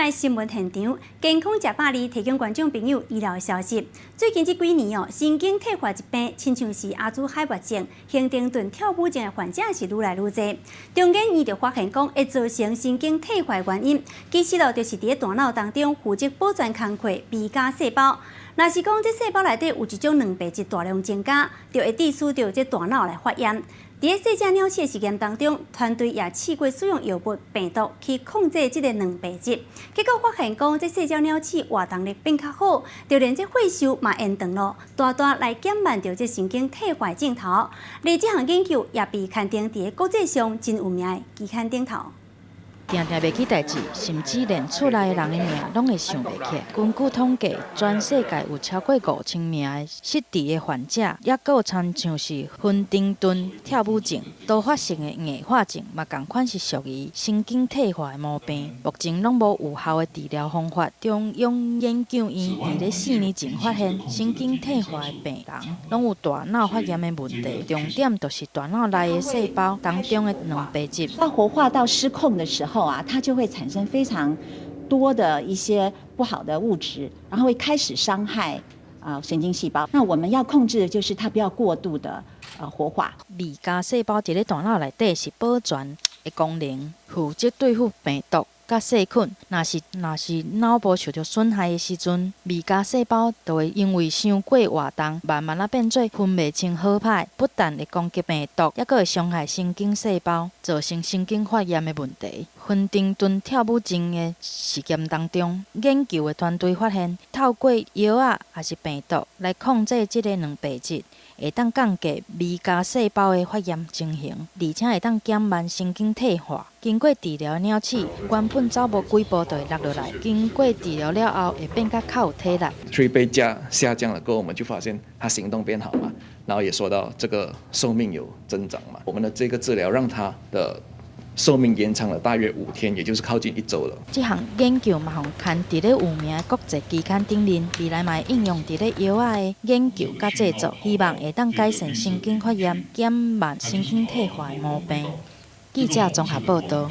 來新聞現場，健康食百二提供觀眾朋友醫療消息。最近這幾年哦，神經退化疾病，親像是阿茲海默症、亨廷頓跳舞症的患者是愈來愈濟。中研院就發現講，會造成神經退化的原因，其實咯就是佇咧大腦當中負責保存工課 B 家細胞。若是講這細胞內底有一種蛋白質大量增加，就會致使著這大腦來發炎。佇咧細隻鳥鼠的實驗當中，團隊也試過使用藥物病毒去控制這個蛋白質，結果發現講，這細隻鳥鼠活動力變較好，就連這歲數嘛延長咯，大大來減慢著這神經退化症頭。而這項研究也被刊登佇咧國際上真有名的期刊頂頭。定定袂記代誌，甚至連厝內的人的名攏會想袂起來。根據統計，全世界有超過5000名的失智的患者，抑閣有親像是亨廷頓跳舞症、多發性的硬化症，嘛仝款是屬於神經退化的毛病。目前攏無有效的治療方法。中央研究院佇咧4年前發現，神經退化的病人攏有大腦發炎的問題，重點就是大腦內的細胞當中的蛋白質。當活化到失控的時候啊，它就會產生非常多的一些不好的物質，然後會開始傷害啊神經細胞。那我們要控制的就是它不要過度的活化。 B 家細胞佇咧大腦內底是保存的功能，負責對付病毒佮細菌。若是腦部受著損害的時陣，B 家細胞就會因為傷過活動，慢慢仔變做分袂清好歹，不但會攻擊病毒，抑閣會傷害神經細胞，造成神經發炎的問題。亨廷頓跳舞症的實驗當中，研究的團隊發現，透過藥仔抑是病毒來控制這個蛋白質，會當降低 B 家細胞的發炎情形，而且會當減慢神經退化。經過治療的鳥鼠，原本走無幾步就會落落來，經過治療了後，會變較較有體力。 Three 被加下降了過後，我們就發現它行動變好嘛，然後也說到這個壽命有增長嘛。我們的這個治療讓它的壽命延長了大約5天，也就是靠近一週了。這項研究嘛，予刊佇咧有名的國際期刊頂面，未來嘛會應用佇咧藥仔的研究佮製作，希望會當改善神經發炎、減慢神經退化的毛病。記者綜合報導。